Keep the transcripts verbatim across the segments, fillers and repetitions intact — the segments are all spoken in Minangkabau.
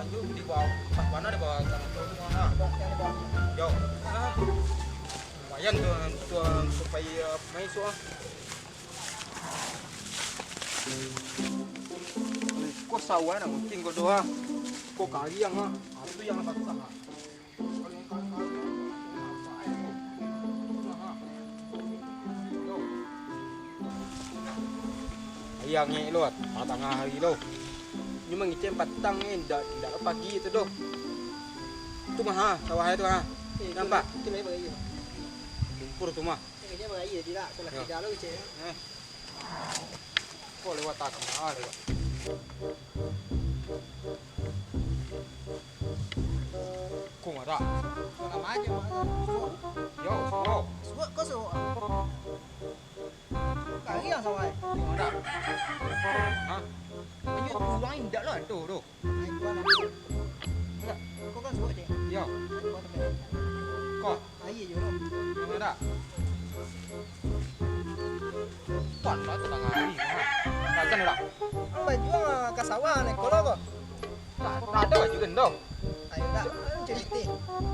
Yo, di bawah, pas mana di bawah tanah tu, ha. Yo. Ah. Lumayan tu, tu, supayo main suah. Ko sawah nak mungkin ko doa. Ko kariang, ha. Ah, tu yang susah, ha. Ari angek lo, tangah ari lo. Nyo mangecek patang ni, indak, indak lo pagi tu doh. Tu mah, ha, sawah tu, ha. Eh, nampak? Tu, tu lain bagaya. Lumpur tu mah. Kecek bagaya, tidak. Salah Yo. Tiga lo kecek. Eh. Ko lewat tak, ah, lewat. Ko marah. Salah aja, Mak. Yo, suok. Suok, ko suok. Kari yang sawah. Ko marah. Hah? Ayo pulang indak lah, tu, tu. Ai, ko lah. Ko kan suok, Cek. Yo. Ai, ko tapi. Ko. Aia jo lah. Indak. Pan lah tangah ari, ha. Rajan dak? Ang baju ang ka sawah, naik kola ko. Tak, tak ado baju kan doh. Ayo dak, ang cebite.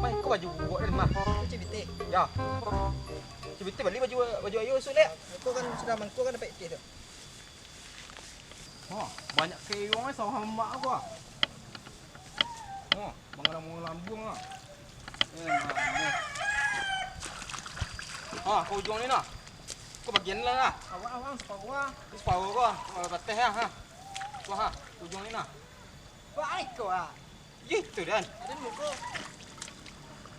Mai ko baju bubuak dari mah. Ko cebite. Ya. Cebite bali baju, baju ayo esok dek. Ko kan sudah mangko kan dapat itih tu. Wah, banyak keong eh sawah amak ko ah. Wah, mangalam-mangalam buang ah. Eh, mano. Ah, ko ujuang ni nah. Ko bagian lah nah. Awak, awak, separuh ah. Separuh ko ah, kalau pateh ah, ha. Ko ha, ujuang ni nah. Baik ko ah. Yo itu, Dan. Aden muko.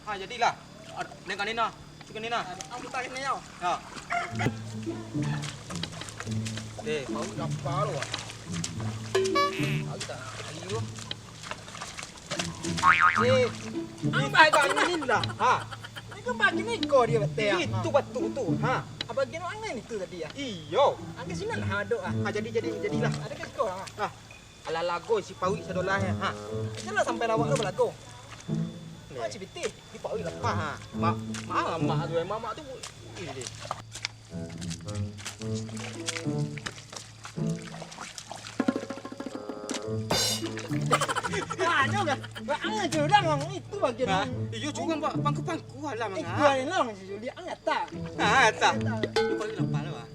Ha, jadilah. Ad-, nengok ni nah. Cukup ni nah. Ang putar ni yo. Ha. Eh, mau apa lo, Wak? Aku tak nak air tu. Eh, ni bagi ni lah. Ha. Ni kan bagi ni ko dia betul. Itu batu tu. Ha. Apa gini angan itu tadi ya? Iyo. Angkat sini lah hadok ah. Ha, jadi, jadi, jadilah. Ada ke ko ah? Nah. Alah lago isi paruik sadolah, ha. Jan lah sampai lawak tu balago. Ni. Kau cibitih. Di paruik lapah, ha. Ma-, ma-, mamak tu, eh, mamak tu. Ini. Wah, nyo kan. Wah, ang aja udah ngomong itu bagian. Ha? Iyo, cuma buat pangku-pangku alah, eh, mangah. Gua ni lah, si Juli, ang atas. Ha, atas. Atas. Di paruik lapah lah, Bang.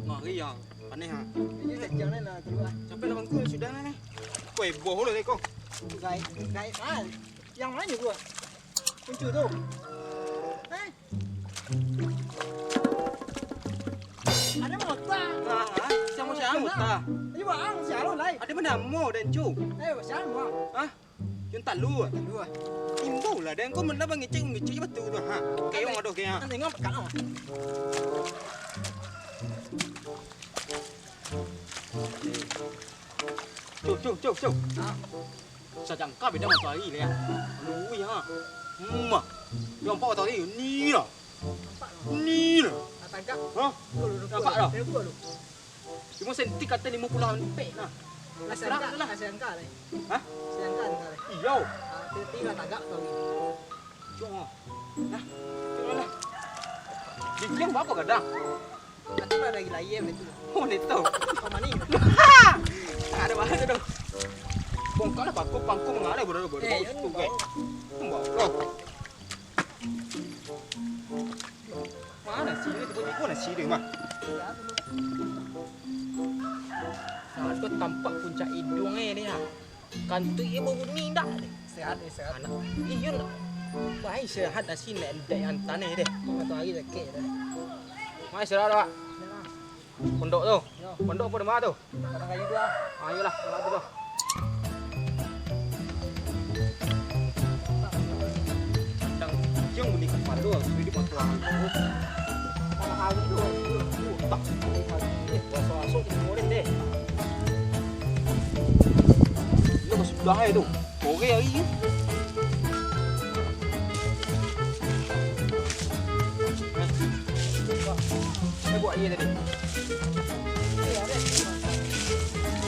Ngari yang paneh, ha. Iyo, sajang ni lah, tu lah. Sampai lah bangku, sudah lah ni. Kau heboh lah, kau. Gaib, gaib, ah. Yang mana gua? Kuncu tu. Eh? Ada mota. Ha, ha. Siapa, siapa mota? Ini bang, siapa lai? Ada bernamo dan cu. Eh, siapa bang? Ha? Yang talu ah. Talu ah. Imbau lah, dan kau mana bang ngecek, ngecek je betul tu. Ha. Kayak orang ada kayak. Kan tengok kat ah. Cuk, cuk, cuk, cuk. Ha. Sajangka beda matahari leh. Lui ha. Hmm. Dia nampak matahari ni lah. Nampak lah. Ni lah. Dah tagak. Ha? Betul, betul. Nampak dah. Betul, betul. Lima senti kata lima puluh ampek nah. Masih angka lah. Masih angka lah. Hah? Masih angka, angka lah. Iyo. Ah, tapi lah tagak tu lagi. Cuma. Nah, cuma lah. Di diam apa kadang? Aku lah dari layar macam tu. Oh, neto. Kau mana ni? Ha! Tak ada bahasa tu. Bongkar lah paku, pangku mengalah bodoh-bodoh. Eh, itu kan. Mbak, oh. Mana sirih tiba-tiba nak sirih mah. Nah, tu tampak puncak hidung eh dia. Kantuik dia berbunyi dah. Sehat eh, sehat. Anak. Iyo nak. Baik sehat dah sini nak dek antan eh deh. Satu hari sakit dah. Mai sehat dah. Pondok tu. Yo. Pondok apa rumah tu? Padang kayu tu ah. Ah, iyolah, kalau tu dah. Kadang cium bunyi kepala tu, sudah dipotong. Kalau hari tu, tu, tu, tak. Eh, masuk-masuk di murid deh. Ini masih dah eh tu. Sore hari ni. Eh, buat air tadi.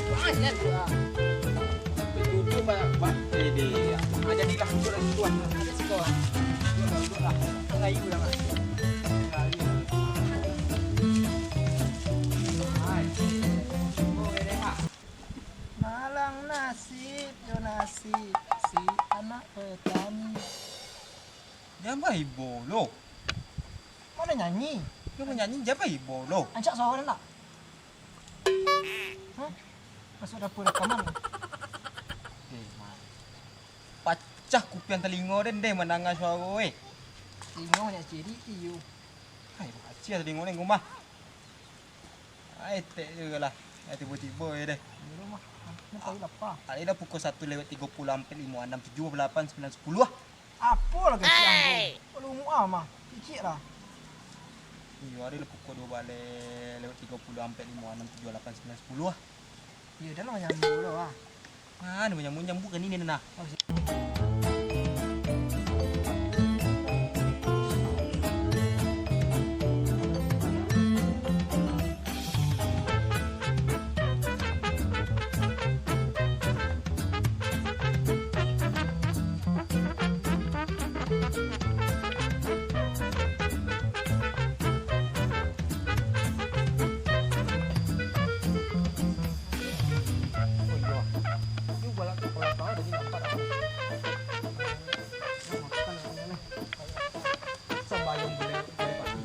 Panas kan? Betul-betul banyak, banyak. Eh, dia. Ah, jadilah, duduklah situ, ah. Ada siko. Duduklah, duduklah. Melayu dah, Mas. Melayu. Hai. Oh, ini, Mas. Malang nasib, yo nasib. Anak petani. Jan baibo lo. Mano nyanyi? Jan manyanyi, jan baibo lo. Ancak suaro nak. Hah? Masuk dapur rakaman. Eh, ma-, pacah kupiah talingo den deh mandanga suaro, eh. Talingo banyak cirik, iyo. Ai, pacah talingo den rumah. Ai, tek juo lah. Ai, tibo-tibo je deh. Iyo mah. Ni tadi lapar. Tadi dah pukul satu lewat tigo puluh ampek, limo, anam, tujuh, lapan, sambilan, sapuluah. Apo lah kecik anggo? Kalau umua mah, kecik lah. Iyo, ari lah pukul duo baleh, lewat tigo puluah ampek, limo, anam, tujuah, lapan, sambilan, sapuluah. Iyo, dah lah manyambung lo ah. Nah, dah manyambung, nyambung ka nini nah. Oh, si- Oh iyo. Ini balak kepala kau jadi nampak aku. Nah, makan aku ni. Sambayang boleh, boleh pagi.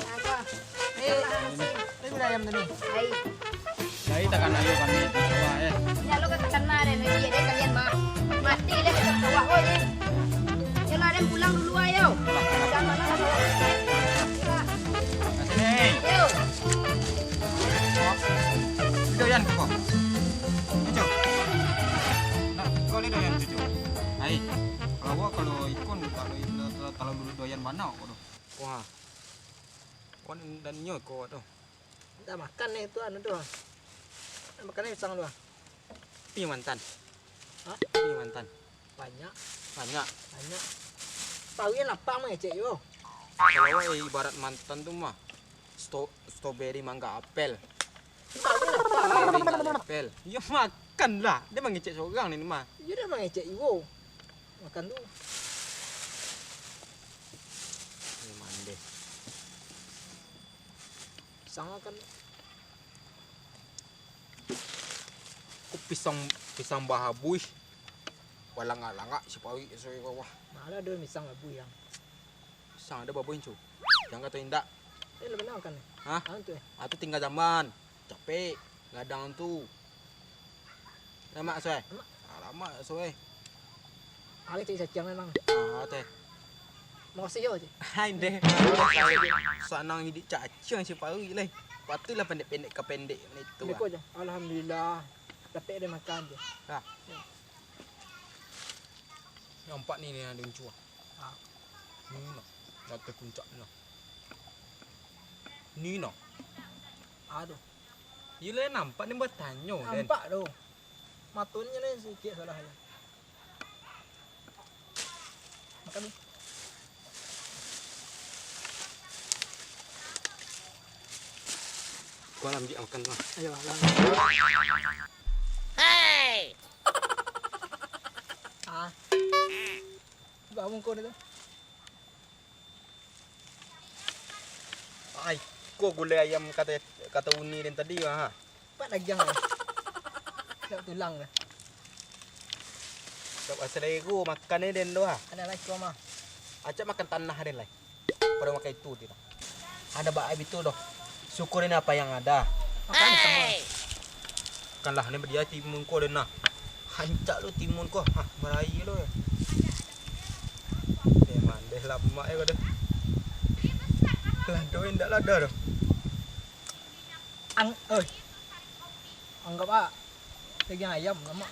Apa? Eh, ini gulai ayam tadi. Ai. Jadi takana yo kami di sawah, eh. Ya, lo katakan mah, den, iya, den, kalian mah. Mati deh, kita sawah, oi, deh. Yo lah, den, pulang dulu, ayo. Jangan mana lah, sawah. Kasih, eh. Yo. Doyan ko. Cucu. Nah, kau ni doyan, cucu. Ai, kalau awak, kalau ikon, kalau, kalau dulu doyan bana ko tu. Wah. Kau ni dan nyo ko tu. Ndak makan ni tu anu tu. Ndak makan ni pisang tu. Pi mantan. Hah? Pi mantan. Banyak. Banyak. Banyak. Paruik lapang mah, cek yo. Kalau awak ibarat mantan tu mah, sto-, strawberry, mangga, apel. Strawberry, mangga, apel. Yo makan lah. Dia mangecek seorang ni mah. Yo dia mangecek iwo. Makan tu. Memang deh. Pisang makan. Ko pisang, pisang bahabuih. Balangak-langak si paruik suai ko wah. Malah ado pisang babuih yang. Pisang ado babuih, cu. Jan kato indak. Eh, lah bana makan ni. Hah? Anu tu, eh. Ah, tu tingga zaman. Capek. Gadang tu. Lamak suai? Lamak. Ah, lamak suai. Ari cari caciang memang. Ah, teh. Makasih yo, cik. Hai, deh. Sanang iduik caciang si paruik lai. Patuiklah pendek-pendek ka pendek mah itu. Beko je. Alhamdulillah. Dapek den makan je. Nah. Yo. Nampak ni, ni ado uncua. Ah. Ni nah. Di ateh puncak ni nah. Ni nah. Aduh. Iyo lah nampak ni batanyo, den. Nampak tu. Matonyo ni sikik salah lah. Makan ni. Kau lah ambiak makan tu lah. Ayo, lah. Hei! Ah. Bangun kau ni tu. Ai, ko gulai ayam kato, kato Uni den tadi, ha. Pat dagiang lah. Dak tulang lah. Dak selero makan ni den tu, ha. Ada lah, cuma mah. Acak makan tanah den lai. Pado makan itu ti lah. Ada baa bitu doh. Syukuri apa yang ada. Makan sama. Kan lah, ni dia timun ko den nah. Hancak lo timun ko. Hah, marai lo. Eh, mandeh lamak eh ko doh. Lah, doh indak lah doh. Ang-, oi. Anggap ah. Dagiang ayam lamak.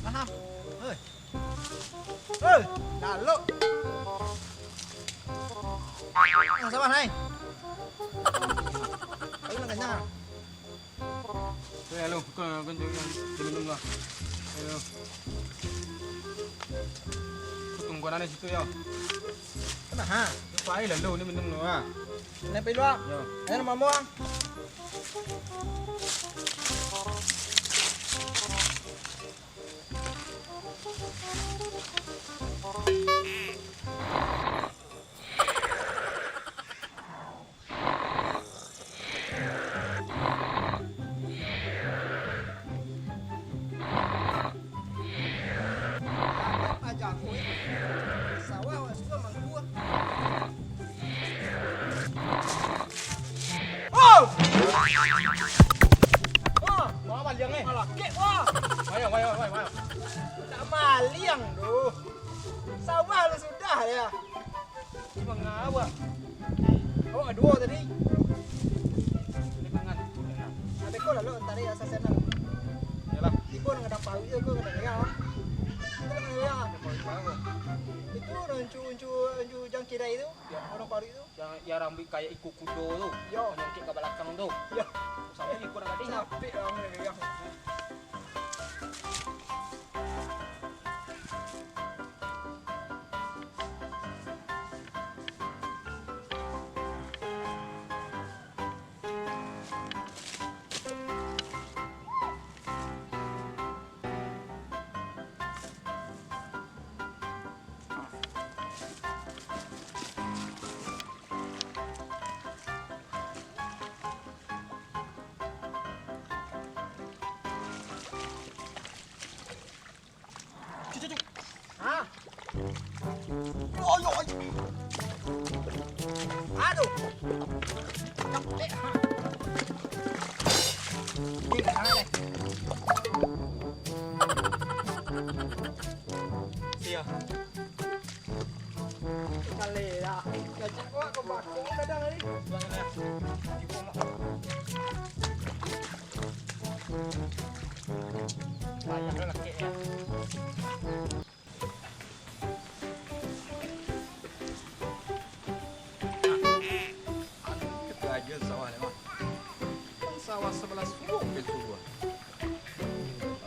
Aha. Hei. Hei, lalok. Ah, sabar, Nai. Kayu nak kenyang. Eh, alo, buka kan tu yang diminum lah. Ayo. Tunggu anak situ ya. Kenapa? Lupa aja lalu ni minum dulu ah. Kenapa luar? Ya. Ayo, mama. Wah, wah, maliang, eh. Malah kek, wah. Mayo, mayo, mayo, mayo. Nak maliang tu. Sawah lu sudah ya. Mangawak. Awak duo tadi. Boleh mangan. Ada kau lalu tarik asal sana. Yalah. Tibo nak kadang paruik tu, kau kadang gaya. Itu kadang gaya. Ada paruik baru. Itu uncu, uncu, uncu jangkidai tu. Ya. Orang paruik tu. Yang, yang rambut kayak iku kudo tu. Yo. Nyongkek ke belakang tu. Yo. Usahanya iku nak gadis. Capek lah orang nak gaya. Cuk, cuk, cuk. Ha? Yo, yo, yo. Aduh. Capek. Ni, tangan, eh. Iya. Kali ya. Gajah kau kau bakung kadang ni. Bang, ya. Ibu mak. Banyak lah kek ya. Anu, kito ajo sawah ni mah. Kan sawah sabalah suok ke suruah.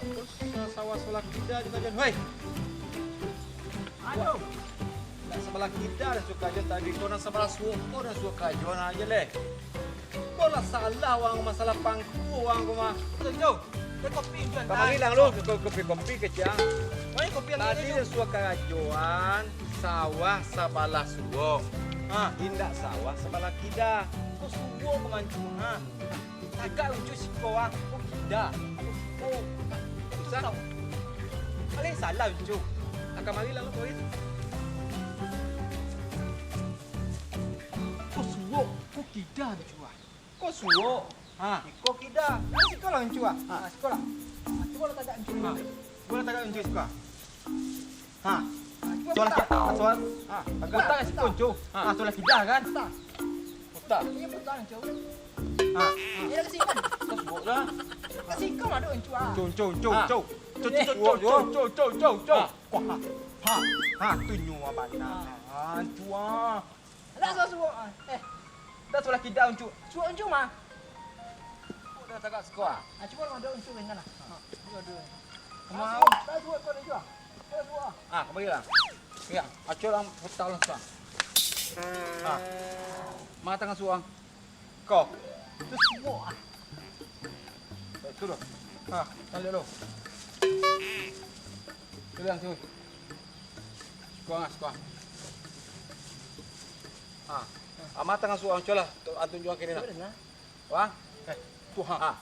Terus, eh, sawah sabalah kida di bagian, hoi. Aduh. Nak sabalah kida dah suka ajo tadi, kau nak sabalah suok, kau dah suka ajo, nah aja leh. Kau lah salah wang masalah pangku wang ko mah. Tuh, tuh. Dia kopi tuan. Kamari lah lu, kopi-kopi kecil. Mana kopi yang tadi ini, tu? Suruah karajoan sawah sabalah suok. Ha. Indak sawah sabalah kida. Kau suok ko mancu, ha. Tagak uncu siko ah. Kau kida. Kau susah. Paling salah uncu. Kamari lah lu, kau. Kau suok, kau kida uncu ah. Kau suok. Ha. Iko kida. Siko lah uncu ah. Ha. Ha, siko lah. Ha, cubo lah tagak uncu. Ha. Cubo lah tagak uncu siko. Ha. Ha, cubo putar. Soal ki-, soal. Ha, tagak. Putar siko uncu. Ha, soal kida kan? Putar. Putar. Iyo, putar uncu. Ha. Iyo, ka siko. Kau suok dah. Ka siko lah dek uncu ah. Uncu, uncu, uncu, uncu. Ha. Uncu, uncu, uncu, uncu, uncu, uncu. Ha. Ha. Ha, tu nyo bana. Ha, uncu ah. Ndak suok-suok ah. Eh. Ndak sabalah kida uncu. Suok uncu mah. Kok dah tagak siko ah? Ah, cubo lah uncu ringan lah. Ha, cubo dulu. Mau. Ndak suok kau dah jua. Ndak suok ah. Ah, kamari lah. Ya, acok lah putar lah suok. Ah. Ma tangan suok ang? Ko. Tu suok ah. Baik, tu dah. Ha, tarik dulu. Bilang tu. Siko ang, siko ang. Ha. Ama tangan suok ang, cubo lah. Tu, antu juang kini nah. Cubo dah, nah. Wah. Eh, tu ha. Ha.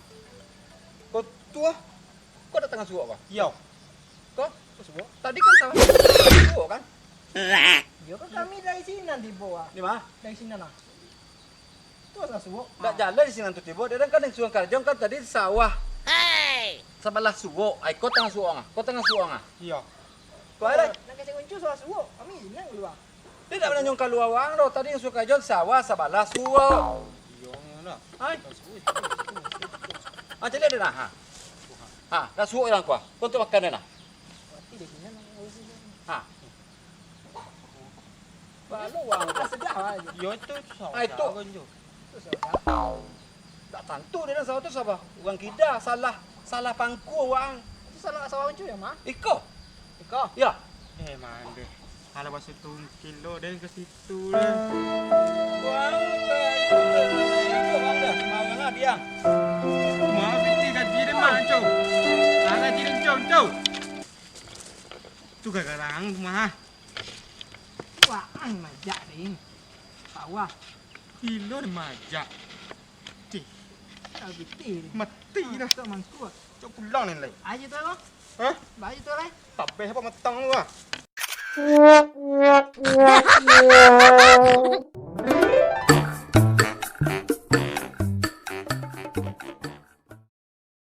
Ko tu ah. Ko dak tangan suok ko? Iyo. Ko? Ko suok. Tadi kan tangan suok kan? Iyo, kan kami dari sinan tibo ah. Di ma? Dari sinan ah. Tu asa suok. Dak jalan di sinan tu tibo. Dia kan yang suruah karajo kan tadi sawah. Hei! Sabalah suok. Ai, ko tangan suok ang ah. Ko tangan suok ang ah. Iyo. Ko ai lai. Nak kecek uncu sabalah suok. Kami inang kalua. Dia dak pernah nyong kalua wang doh. Tadi yang suruah karajo sawah sabalah suok. Iyo, nah. Ai. Ah, caliak dek nah. Ha. Ha, dah suok yang kuah. Ko untuak makan dek nah. Ha. Baru wang tu. Sudah lah. Yo, itu susah. Ah, itu. Dak tantu dia nan salah tu sapa. Urang kida salah, salah pangku wang. Itu salah, salah uncu yang ma? Iko. Iko. Ya. Eh, mandeh. Alah, basuh tungkil lo, den ke situ lah. Wang, wang, wang, wang, wang, wang, wang. Mau piti gaji den mah, Cok. Ah, gaji den, Cok, Cok. Tu garang-garang rumah. Wah, ang majak ni. Sawah. Gilo ni majak. Tih. Mati dah. Cok pulang ni lai. Aja tu lo. Hah? Aja tu lai. Tabeh apa matang tu ah?